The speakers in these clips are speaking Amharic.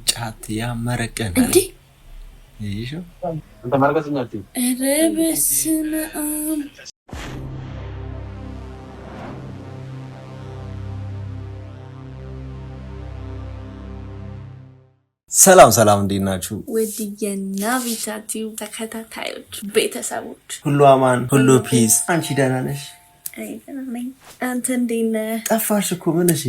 ጫት ያመረቀን እንዴ! ኧረ በስመ አብ! ሰላም ሰላም፣ እንዴት ናችሁ? ውድ የናቪታ ቲዩብ ተከታታዮች ቤተሰቦች፣ ሁሉ አማን፣ ሁሉ peace። አንቺ ደህና ነሽ? እኔ ደህና ነኝ። አንተ እንዴት ነህ? ጠፋሽ እኮ ምን? እሺ፣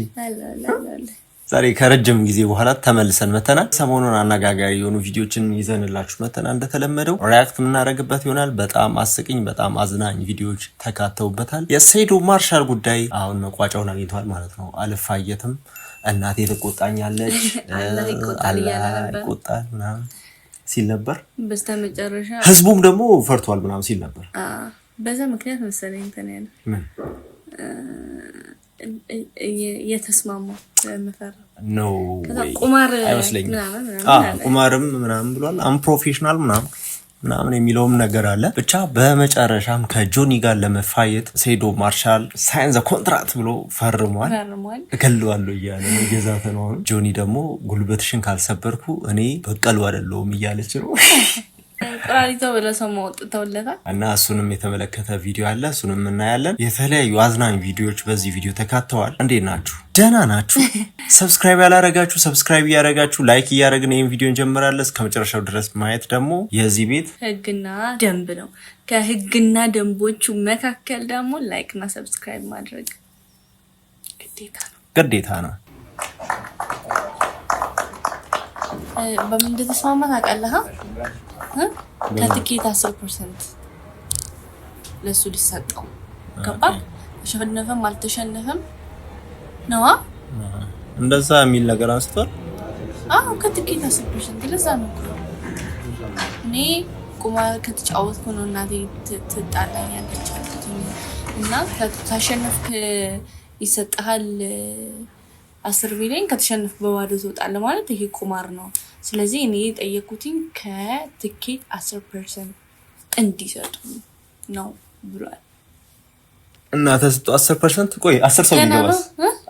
ዛሬ ከረጅም ጊዜ በኋላ ተመልሰን መተናል። ሰሞኑን አነጋጋሪ የሆኑ ቪዲዮችን ይዘንላችሁ መተናል። እንደተለመደው react የምናደርግበት ይሆናል። በጣም አስቂኝ፣ በጣም አዝናኝ ቪዲዮዎች ተካተውበታል። የሴዶ ማርሻል ጉዳይ አሁን መቋጫውን አግኝተዋል ማለት ነው። አልፋየትም፣ እናቴ ትቆጣኛለች፣ አላህ ይቆጣል እያለ ነበር። ይቆጣል ምናምን ሲል ነበር። በስተመጨረሻ ህዝቡም ደግሞ ፈርቷል ምናምን ሲል ነበር። በዛ ምክንያት መሰለኝ እንትን ያለ ምን የተስማማው መፈራ ነው ከዛ ቁማር አይመስለኝም። ምናምን ምናምን አለ። ቁማርም ምናምን ብሏል። Unprofessional ምናምን ምናምን የሚለውም ነገር አለ። ብቻ በመጨረሻም ከጆኒ ጋር ለመፋየት ሴዶ ማርሻል sign the contract ብሎ ፈርሟል። ፈርሟል። እገለዋለሁ እያለ ነው፣ እየዛተ ነው አሁን። ጆኒ ደግሞ ጉልበትሽን ካልሰበርኩ እኔ በቀሉ አይደለሁም እያለች ነው። ቁራሪቶ ብለው ሰው አውጥተውለታል። እና እሱንም የተመለከተ ቪዲዮ አለ፣ እሱንም እናያለን። የተለያዩ አዝናኝ ቪዲዮዎች በዚህ ቪዲዮ ተካተዋል። እንዴት ናችሁ? ደህና ናችሁ? Subscribe ያላረጋችሁ subscribe እያረጋችሁ like እያደረግን ይህን ቪዲዮ እንጀምራለን። እስከ መጨረሻው ድረስ ማየት ደግሞ የዚህ ቤት ህግና ደንብ ነው። ከህግና ደንቦቹ መካከል ደግሞ like እና subscribe ማድረግ ግዴታ ነው። ግዴታ ነው። በምን እንደተስማማ ታውቃለህ? ከትኬት 10% ለእሱ ሊሰጠው ገባ። ተሸነፈም አልተሸነፈም ነዋ። እንደዛ የሚል ነገር አንስቷል። አዎ፣ ከትኬት 10%። ለዛ ነው እኮ እኔ ቁማር ከተጫወትኩ ነው እናቴ ትጣላኛለች አልኩት። እና ካሸነፍክ ይሰጥሃል 10 ሚሊዮን፣ ከተሸነፍክ በባዶ ትወጣለህ ማለት ይሄ ቁማር ነው። ስለዚህ እኔ የጠየኩትኝ ከትኬት 10% እንዲሰጡ ነው ብሏል። እና ተሰጡ 10%። ቆይ፣ 10 ሰው ገና ነው። ቢገባስ?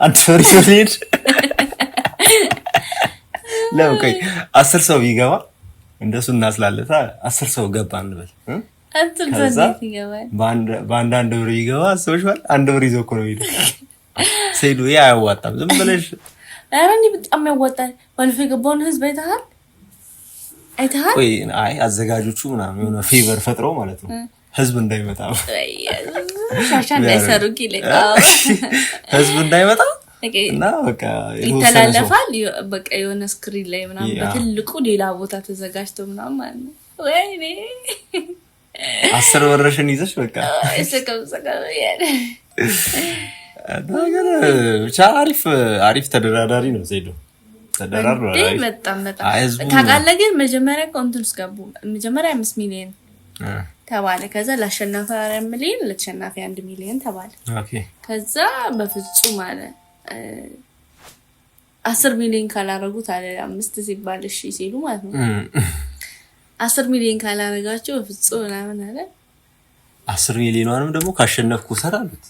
አንድ ብር ይዞ ሊሄድ ለምን? ቆይ፣ 10 ሰው ቢገባ እንደሱ እናስላለታ። 10 ሰው ገባ እንበል እ? እንትን ከዛ እንዴት ይገባል? በአንዳንድ ብር ይገባ አስበሽዋል? አንድ ብር ይዞ እኮ ነው የሚሄደው። ሴዱ ይሄ አያዋጣም። ዝም ብለሽ ኧረ እኔ በጣም ያዋጣል። ባለፈው የገባውን ህዝብ አይተሃል? አይተሃል? ቆይ፣ አይ አዘጋጆቹ ምናምን የሆነ favor ፈጥረው ማለት ነው ህዝብ እንዳይመጣ ሻሻ እንዳይሰሩ ይልቃ ህዝብ እንዳይመጣ እና በቃ የተወሰነ ሰው ይተላለፋል። በቃ የሆነ screen ላይ ምናምን በትልቁ ሌላ ቦታ ተዘጋጅቶ ምናምን ማለት ነው። ወይኔ! 10 ብርሽን ይዘሽ በቃ ሰቀም ሰቀም እያለ። ነገር ብቻ አሪፍ አሪፍ ተደራዳሪ ነው ዜዶ፣ ተደራድሯል። እንዴ! አሪፍ። በጣም በጣም። አይ ህዝቡ ታውቃለህ፣ ግን መጀመሪያ እኮ እንትን ውስጥ ገቡ። መጀመሪያ 5 ሚሊዮን ተባለ። ከዛ ለአሸናፊ 4 ሚሊዮን፣ ለተሸናፊ 1 ሚሊዮን ተባለ። ከዛ በፍጹም አለ፣ 10 ሚሊዮን ካላረጉት አለ። አምስት ሲባል እሺ ሲሉ ማለት ነው። 10 ሚሊዮን ካላረጋቸው በፍጹም ምናምን አለ። 10 ሚሊዮኗንም ደግሞ ካሸነፍኩ ሰር አሉት።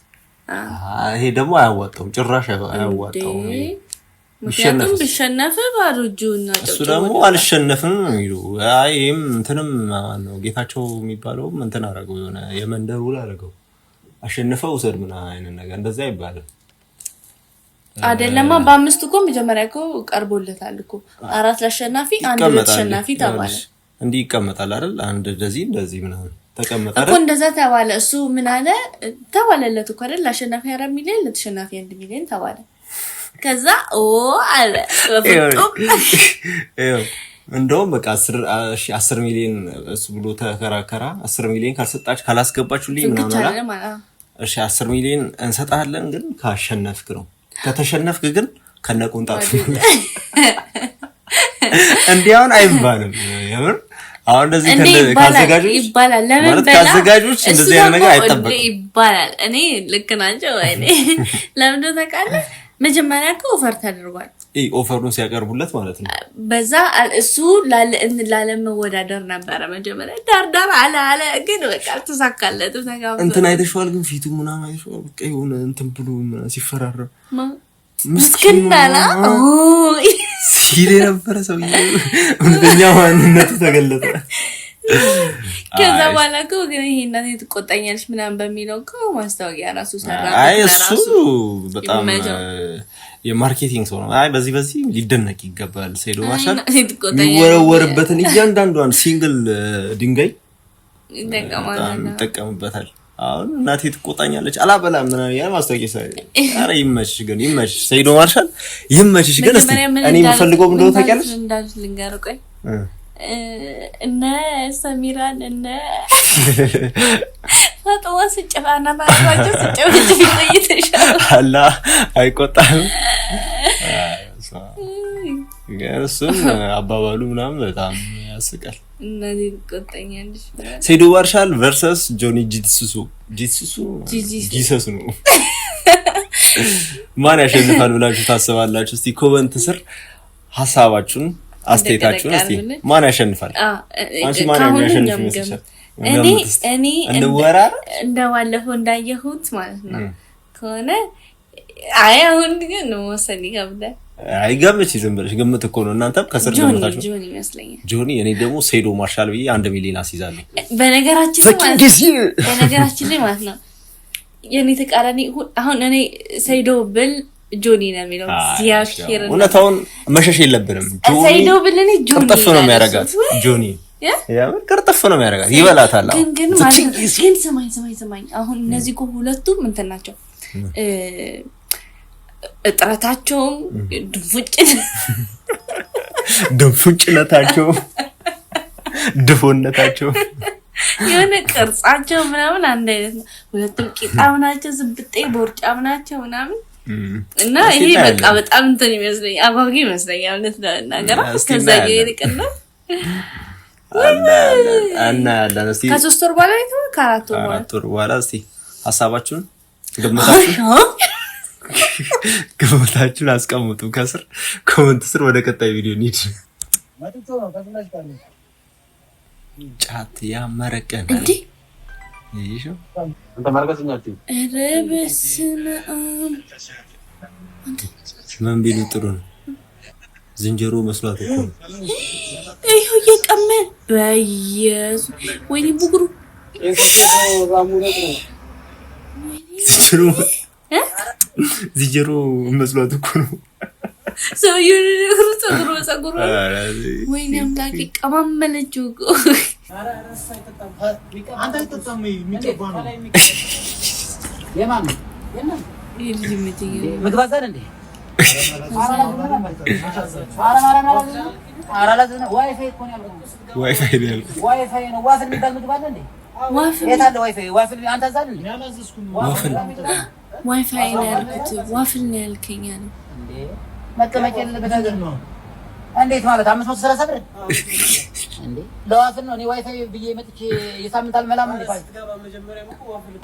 ይሄ ደግሞ አያዋጣውም፣ ጭራሽ አያዋጣውም። እንዴ! ምክንያቱም ቢሸነፍስ? ቢሸነፍ ባዶ እጁን እሱ ደግሞ አልሸነፍም ነው የሚሉ። አይ ይህም እንትንም ማነው ጌታቸው የሚባለውም እንትን አደረገው፣ የሆነ የመንደር ውል አደረገው። አሸንፈው ውሰድ ምናምን አይነት ነገር እንደዛ አይባልም። አይደለማ፣ በአምስቱ እኮ መጀመሪያ እኮ ቀርቦለታል እኮ፣ አራት ለአሸናፊ አንድ ይቀመጣል። ለተሸናፊ ተባለ። ይኸውልሽ፣ እንዲህ ይቀመጣል አይደል? አንድ እንደዚህ እንደዚህ ምናምን ተቀመጠ እኮ አይደል? እንደዛ ተባለ። እሱ ምን አለ ተባለለት እኮ አይደል? ለአሸናፊ 4 ሚሊዮን፣ ለተሸናፊ 1 ሚሊዮን ተባለ። ከዛ ኦ አለ በፍጹም። ይኸው፣ እንደውም በቃ እሺ፣ 10 ሚሊዮን እሱ ብሎ ተከራከራ። 10 ሚሊዮን ካልሰጣችሁ ካላስገባችሁልኝ ምናምን አለ። አለ ማለት ነው። እሺ፣ 10 ሚሊዮን እንሰጣለን ግን ካሸነፍክ ነው። ከተሸነፍክ ግን ከነቁንጣቱ። እንዲህ አሁን አይባልም። የምር አሁን እንደዚህ እንዴ ይባላል። ከአዘጋጆች ይባላል። ለምን ማለት በላ ከአዘጋጆች እሱ እንደዚህ አይነት ደግሞ ነገር እንዴ አይጠበቅም። ይባላል። እኔ ልክ ናቸው። ወይኔ፣ ለምን እንደሆነ ታውቃለህ? መጀመሪያ እኮ offer ተደርጓል። ይሄ offer ኡን ሲያቀርቡለት ማለት ነው። በዛ እሱ ላለመወዳደር ነበረ መጀመሪያ ዳርዳር አለ አለ፣ ግን በቃ አልተሳካለትም። ተጋብቶ እንትን አይተሽዋል፣ ግን ፊቱ ምናምን አይተሽዋል። በቃ የሆነ እንትን ብሎ ምናምን ሲፈራረም ምስኪን አላ ሲል የነበረ ሰውዬ እውነተኛ ማንነቱ ተገለጠ። ከዛ በኋላ እኮ ግን ይሄ እናቴ ትቆጣኛለች ምናምን በሚለው እኮ ማስታወቂያ ራሱ ሰራ። አይ እሱ በጣም የ marketing ሰው ነው። አይ በዚህ በዚህ ሊደነቅ ይገባል። ሰይዶ ማርሻል የሚወረወርበትን እያንዳንዷን single ድንጋይ ይጠቀምበታል። አሁን እናቴ ትቆጣኛለች አላበላም ምናምን እያለ ማስታወቂያ ሰራ። ኧረ ይመችሽ ግን ይመችሽ፣ ሰይዶ ማርሻል ይመችሽ። ግን እስኪ እኔ የምፈልገው ምንድን ነው ታውቂያለሽ? እንዳሉት ልንገርህ፣ ቆይ እነ ሰሚራን እነ ፈጥሞ ስጭፋና ታቸው ስጨፍጭፍ ቆይተሻል። አላ አይቆጣም። እሱን አባባሉ ምናምን በጣም ያስቃል። ሰይዶ ማርሻል versus ጆኒ ጂትሱሱ ጂትሱሱ ጂሰስ ነው። ማን ያሸንፋል ብላችሁ ታስባላችሁ? እስቲ comment ስር ሀሳባችሁን አስተያየታችሁን እስቲ ማን ያሸንፋል? አንቺ ማን ያሸንፍ ይመስልሻል? እኔ እንደባለፈው እንዳየሁት ማለት ነው ከሆነ አይ አሁን ግን መወሰን ይከብዳል። አይ ገምቺ፣ ዝም ብለሽ ግምት እኮ ነው። እናንተም ከስር ገምታችሁ ጆኒ ይመስለኛል። ጆኒ፣ እኔ ደግሞ ሰይዶ ማርሻል ብዬ 1 ሚሊዮን አስይዛለሁ። በነገራችን ላይ ማለት ነው የኔ ተቃራኒ አሁን እኔ ሰይዶ ብል ጆኒ ነው የሚለው። እግዚአብሔር እውነታውን መሸሽ የለብንም። ሰይዶ ብል እኔ ጆኒ ቅርጥፍ ነው የሚያደርጋት። ጆኒ ቅርጥፍ ነው የሚያደርጋት፣ ይበላታል። ግን ግን ማለት ግን ስማኝ ስማኝ ስማኝ፣ አሁን እነዚህ እኮ ሁለቱም እንትን ናቸው እጥረታቸውም ድንፉጭ ድንፉጭነታቸው ድፎነታቸው የሆነ ቅርጻቸው ምናምን አንድ አይነት ነው። ሁለቱም ቂጣም ናቸው፣ ዝብጤ ቦርጫም ናቸው ምናምን እና ይሄ በቃ በጣም እንትን ይመስለኛል፣ አጓጊ ይመስለኛል። እውነት ለመናገር ከዛ ይልቅና እናያለን። እስኪ ከ3 ወር በኋላ ከ4 ወር በኋላ 4 ወር በኋላ እስኪ ሀሳባችሁን ግምታችሁን አስቀምጡ ከስር comment ስር። ወደ ቀጣይ ቪዲዮ እንሂድ። ጫት ያመረቀን እንዴ! ኧረ በስመ አብ! ምን ቢሉ ጥሩ ነው? ዝንጀሮ መስሏት እኮ ነው። ይኸው እየቀመ በየሱ ወይኔ ቡጉሩ ዝንጀሮ መስሏት እኮ ነው። ሰውዬው እግሩ ፀጉሩ ፀጉሩ ወይኔ አምላኬ ቀማመለችው እኮ። ይሄ ልጅ ይመቸኛል። ዋይፋይ ነው ያልኩት። ዋይፋይ ነው ያልኩት። waffle ነው ያልከኝ አለ። መቀመጫ የሌለበት ሀገር ነው። እንዴት ማለት 530 ብር እንዴ? ለ waffle ነው። እኔ ዋይፋይ ብዬ መጥቼ የሳምንት አልመላም እንዴ?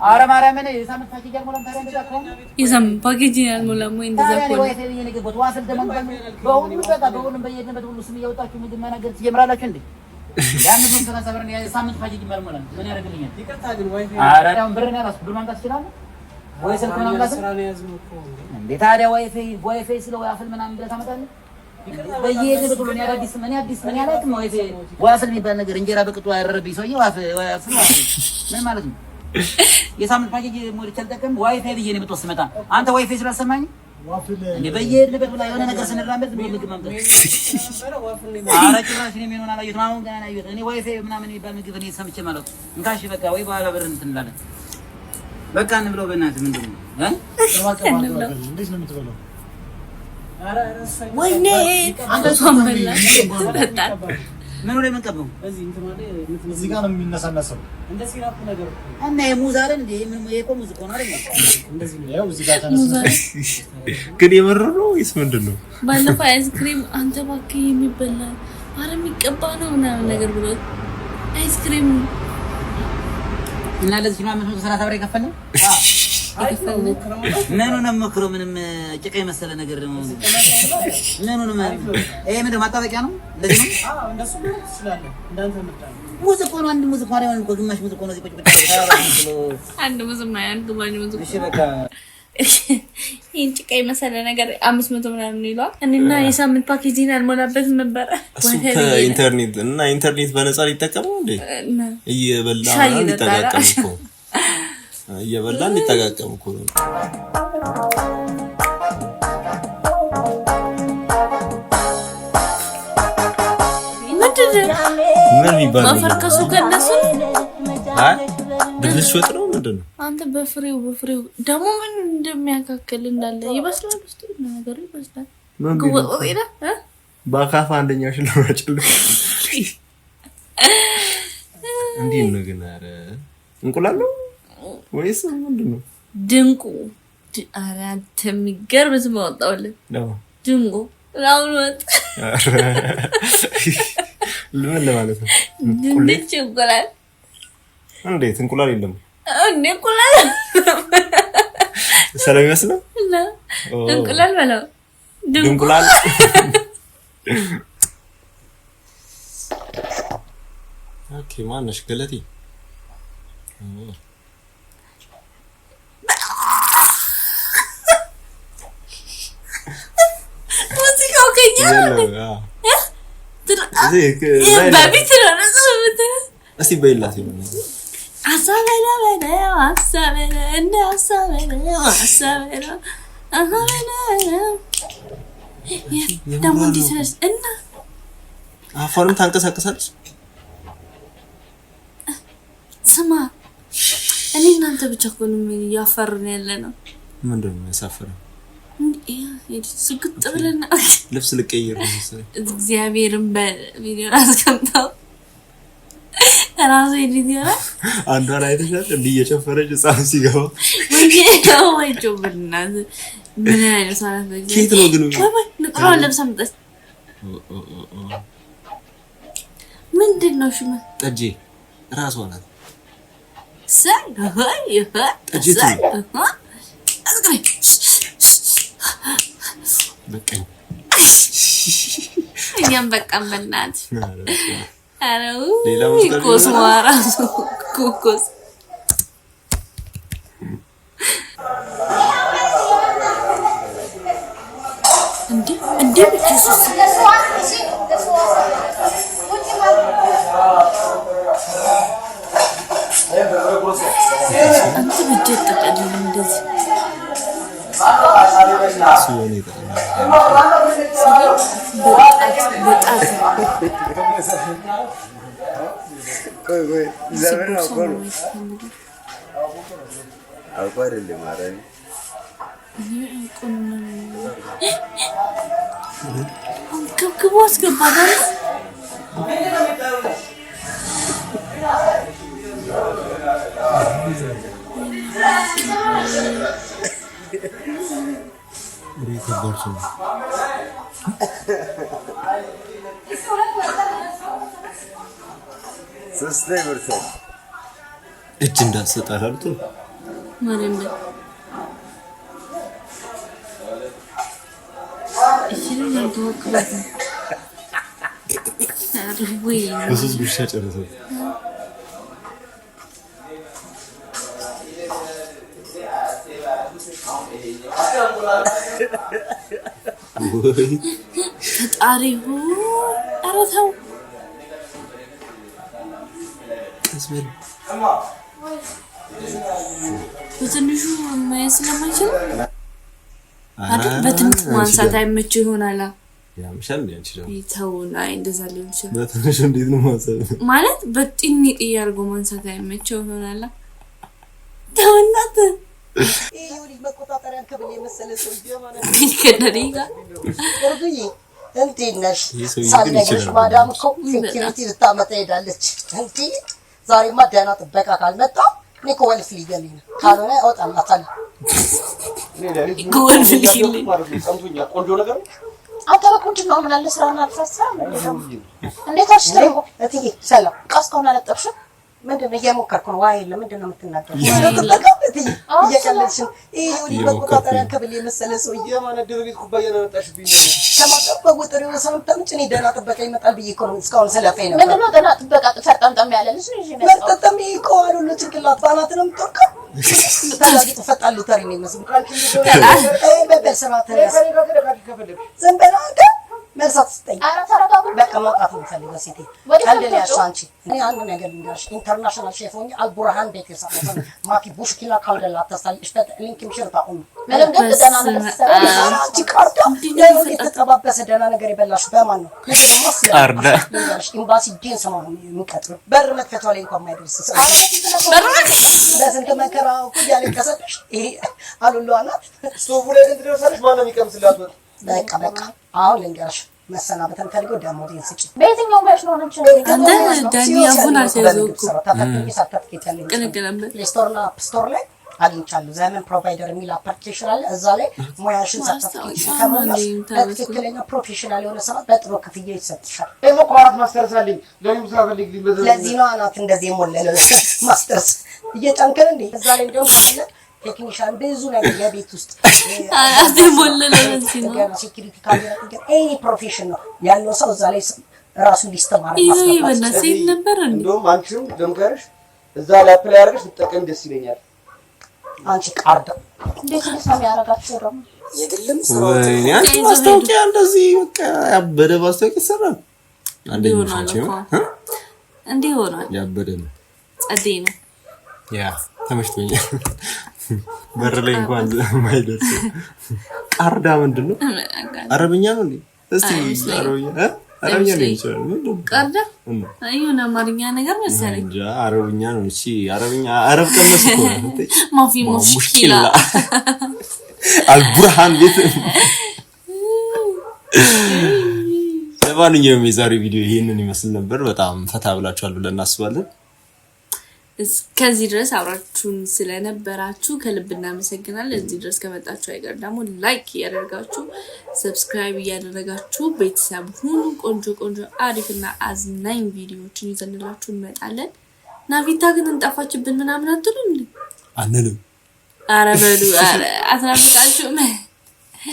ኧረ ማርያምን የሳምንት ፓኬጅ አልሞላም። ታዲያ እንደዛ ከሆነ የሳምንት ፓኬጅ አልሞላም ወይ? እንደዛ ከሆነ ዋይፋይ ብዬ ነው የገባሁት። waffle ደግሞ በሁሉም በቃ በሁሉም በየሄድንበት ሁሉ ስም እያወጣችሁ ምግብ መናገር ትጀምራላችሁ እንዴ? የ530 ብር የሳምንት ፓኬጅ አልሞላም። ምን ያደርግልኛል? ኧረ አሁን ብር ነው ያልያዝኩት። ብር ማምጣት እችላለሁ ወይ ስልክ ምናምን እንዴ? ታዲያ ዋይፋይ ዋይፋይ ስለ waffle ምናምን ብለህ ታመጣለህ? በየሄድንበት ሁሉ እኔ አዳዲስ እኔ አዲስ ምን ያላቅም ዋይፋይ waffle የሚባል ነገር እንጀራ በቅጡ ያረረብኝ ሰውዬ waffle waffle ምን ማለት ነው? የሳምንት ፓኬጅ ሞልቼ አልጠቀምም። ዋይፋይ ብዬ ነው የመጣሁት ስመጣ። አንተ ዋይፋይ ስላልሰማኝ እንዴ በየሄድንበት ብላ የሆነ ነገር ስንራመድ ዝም ብሎ ምግብ ማምጣት። ኧረ ጭራሽ እኔ ምን አላየሁትም። አሁን ገና ነው ያየሁት። እኔ ዋይፋይ ምናምን የሚባል ምግብ እኔ ሰምቼ ማለት ነው። እንካሽ በቃ ወይ በኋላ ብር እንትን እንላለን። በቃ እንብለው። በእናትህ ምንድን ነው እንዴት ነው የምትበላው? ወይኔ እሷን በላ ጠጣ። ምኑ ላይ የምንቀባው? እዚህ ጋር ነው የሚነሳነሰው። እና የሙዝ አይደል እንዴ? ይሄ እኮ ሙዝ እኮ ነው አይደል? ያው እዚህ ጋር ተነሳ። ግን የምር ነው ወይስ ምንድን ነው? ባለፈው አይስክሪም አንተ እባክህ የሚበላ ኧረ የሚቀባ ነው ምናምን ነገር ብሎ አይስክሪም እና ለዚህ ነው 530 ብር የከፈልነው። ምኑ ነው የምሞክረው? ምንም ጭቃ የመሰለ ነገር ነው። ምኑ ነው ይሄ? ምንድን ነው ማጣበቂያ ነው? እንደዚህ ነው። ሙዝ እኮ ነው። አንድ ሙዝ እኮ ነው። እኮ ግማሽ ሙዝ እኮ ነው። እዚህ ቁጭ ቁጭ አንድ ሙዝ ማያን ግማሽ ሙዝ እሺ፣ በቃ ይህን ጭቃ የመሰለ ነገር 500 ምናምን ይለዋል። እኔና የሳምንት ፓኬጅን አልሞላበትም ነበረ። እሱ ከኢንተርኔት እና ኢንተርኔት በነፃ ሊጠቀመው እንዴ? እየበላ ሊጠቃቀም እኮ እየበላ ሊጠቃቀም እኮ ነው። ምን ይባላል? ማፈርከሱ ከነሱ አይ ድንች ወጥ ነው ምንድን ነው? አንተ በፍሬው በፍሬው ደግሞ ምን እንደሚያካክል እንዳለ ይበስላል። ውስጡ ነገሩ ይበስላል። በአካፋ አንደኛው ሽልማጭል እንዴት ነው ግን? ኧረ እንቁላል ነው ወይስ ምንድን ነው? ድንቁ ኧረ አንተ የሚገርም ስም አወጣሁልህ። ድንቁ አሁን ወጥ ምን ለማለት ነው? ድንች እንቁላል እንዴት እንቁላል የለም እንዴ? እንቁላል ስለሚመስለው እንቁላል በለው ድንቁላል። Okay ማነሽ? ገለቴ ሙዚቃው ከኛ ነው። እስቲ በይላት አፏንም ታንቀሳቀሳለች። ስማ እኔ እናንተ ብቻ እኮ ነው እያፈርን ያለ ነው። ምንድን ነው ያሳፈረን? ስግጥ ብለን ልብስ ልቀይር ነው መሰለኝ። እግዚአብሔርን በቪዲዮ አስቀምጠው ራሱ edit ይሆናል። አንዷን አይተሻል? እንዲህ እየጨፈረች ህፃን ሲገባ ወይ ጮብልናት። ምን አይነት ማለት ነው? ኬት ነው ግን ንቅሯን ለብሳ መጣች። ምንድን ነው ሽመ ጠጄ ራሷ ናት። በቃኝ። እኛም በቃም በእናትህ ኮስሞ ራሱ ኮኮስ እንዴ እንዴ አንተ ብቻ ጠቀልል እንደዚህ ከብክቦ አስገባት። እጅ እንዳትሰጥ አላሉትም? በሶስት ጉርሻ ጨረሰው። ፈጣሪ ኧረ ተው ቀስ በል። በትንሹ ማየት ስለማይችል አይደል? በትንሹ ማንሳት አይመቸው ይሆናል። ያምሻል እንዴ አንቺ ደግሞ ተው፣ አይ እንደዛ ሊሆን ይችላል። በትንሹ እንዴት ነው ማንሳት ማለት? በጥኒጥ እያደረገው ማንሳት አይመቸው ይሆናል። ተው እናትህ እንዴት ነሽ? ሳልነግርሽ ማዳም እኮ security ልታመጣ ሄዳለች። እንዴ ዛሬማ ደህና ጥበቃ ካልመጣ እኔ እኮ ወልፍ ሊገልኝ ነው። ካልሆነ እወጣላታለሁ። አንተ በቁንጅና ምን አለ ስራውን አልፈሰም። እንዴት አሽተው እትዬ ሰላም። ዕቃ እስካሁን አላጠብሽም? ምንድን ነው እየሞከርኩ ነው። ውሃ የለም። ምንድን ነው የምትናገሪው? እትዬ እየቀለድሽ ነው። ይሄ የወሊድ መቆጣጠሪያን ክብል የመሰለ ሰውዬ ከማጠበቁ ጥሬ ሰው የምታምጪ እኔ ደህና ጥበቃ ይመጣል ብዬ እኮ ነው እስካሁን ስለፈኝ ነበር። ምንድን ነው ደህና ጥበቃ? ፈርጠምጠም ያለ ልጅ ነው ይዤ የመጣሁት። ፈርጠምጠም ይሄ እኮ አሉሉ ጭንቅላት በአናት ነው የምትወርቀው። ተላጊጡ ፈጣን ሎተሪ ነው የሚመስለው። በል ስራ ተነስ። ዝም በል አንተ፣ መልስ አትስጠኝ። ኧረ ተረጋጉ። በቃ መውጣት ነው የምፈልገው። ሴቴ ወዴት ነው ቀልድ ነው የምትወጪው? ያልሽው አንቺ። እኔ አንድ ነገር ልንገርሽ፣ international chef ሆኜ አልቡርሃን ቤት የሰራሁ ሰው ነኝ። مافي مشكلة ካልደላ ተሳልሽ ሊንክም ሽርታ ኡም ምንም ግን ደህና ነገር ስትሰራ አንቺ ካርዳ ያው የተጠባበሰ ደህና ነገር የበላሽ በማን ነው? ነገ ደግሞ ካርዳ። ልንገርሽ፣ ኤምባሲ ዴንስ ነው የሚቀጥለው። በር መክፈቷ ላይ እንኳን የማይደርስ ሰው በስንት መከራ እኮ እያለቀሰብሽ ይሄ አሉሉ አናት ስቶቡ ላይ ግን ትደርሳለች። ማነው የሚቀምስላት ወጥ? በቃ በቃ አሁን ልንገርሽ፣ መሰናበት እንፈልገው ደሞዜን ስጪኝ። በየትኛው ሙያሽ ነው አንቺ? አንተ ዳኒ አፉን አስያዘው እኮ። ቅንቅንበት። Play Store እና App Store ላይ አግኝቻለሁ። ዘመን Provider የሚል application አለ። እዛ ላይ ሙያሽን ሰርተፍኬትሽን ከሞላሽ በትክክለኛ professional የሆነ ስራ በጥሩ ክፍያ ይሰጥሻል። እኔም እኮ አራት ማስተርስ አለኝ። ለእኔም ስራ ፈልግልኝ በዛ። ለዚህ ነው አናት እንደዚህ የሞለለ ማስተርስ እየጫንከን እንዴ። እዛ ላይ እንዲያውም ከፈለግ technician ብዙ ነገር የቤት ውስጥ አናት የሞለለ ለዚህ ነው። ጥገና፣ security camera ጥገና፣ any profession ነው ያለው ሰው እዛ ላይ ራሱን ሊስተማር ይዞ የበላ ሴት ነበር እንዴ? እንደውም አንቺም ልምከርሽ፣ እዛ ላይ apply አድርገሽ ብትጠቀሚ ደስ ይለኛል። አንቺ ቃርዳ እንዴት እንዴት ነው የሚያደርጋቸው ደግሞ? የግልም ወይኔ አንቺ ማስታወቂያ እንደዚህ በቃ ያበደ ማስታወቂያ ይሰራል። አንደኛ ይሆናል አንቺ እኮ። እንዲህ ሆኗል። ያበደ ነው። ጸዴ ነው። Yeah፣ ተመችቶኛል። በር ላይ እንኳን የማይደርስ ቃርዳ ምንድን ነው? አረብኛ ነው እንዴ? እስቲ አረብኛ እ? አረብኛ ሊሆን ይችላል። ምንድን ነው? ቀርዳ የሆነ አማርኛ ነገር መሰለኝ። እንጃ፣ አረብኛ ነው። እሺ አረብኛ፣ አረብ ቀመስ እኮ ነው። مافي مشكلة። አልቡርሃን ቤት። ለማንኛውም የዛሬው ቪዲዮ ይህንን ይመስል ነበር። በጣም ፈታ ብላችኋል ብለን እናስባለን። እስከዚህ ድረስ አብራችሁን ስለነበራችሁ ከልብ እናመሰግናለን። እዚህ ድረስ ከመጣችሁ አይቀር ደግሞ like እያደረጋችሁ፣ subscribe እያደረጋችሁ ቤተሰብ ሁኑ። ቆንጆ ቆንጆ አሪፍና አዝናኝ ቪዲዮዎችን ይዘንላችሁ እንመጣለን። ናቪታ ግን እንጠፋችብን ምናምን አትሉም እንዴ? አንልም። ኧረ በሉ፣ ኧረ አትናፍቃችሁም?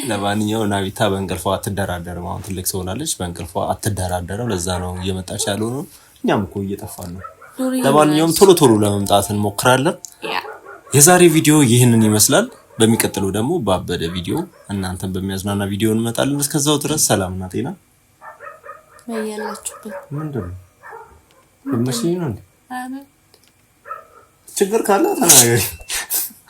ለማንኛውም ናቪታ በእንቅልፏ አትደራደርም። አሁን ትልቅ ሰው ሆናለች። በእንቅልፏ አትደራደርም። ለዛ ነው እየመጣች ያለው ነው። እኛም እኮ እየጠፋን ነው። ለማንኛውም ቶሎ ቶሎ ለመምጣት እንሞክራለን። የዛሬ ቪዲዮ ይህንን ይመስላል። በሚቀጥለው ደግሞ ባበደ ቪዲዮ፣ እናንተን በሚያዝናና ቪዲዮ እንመጣለን። እስከዛው ድረስ ሰላምና ጤና በያላችሁበት። ምንድን ነው? መቼ ነው እንዴ? ችግር ካለ ተናገሪ።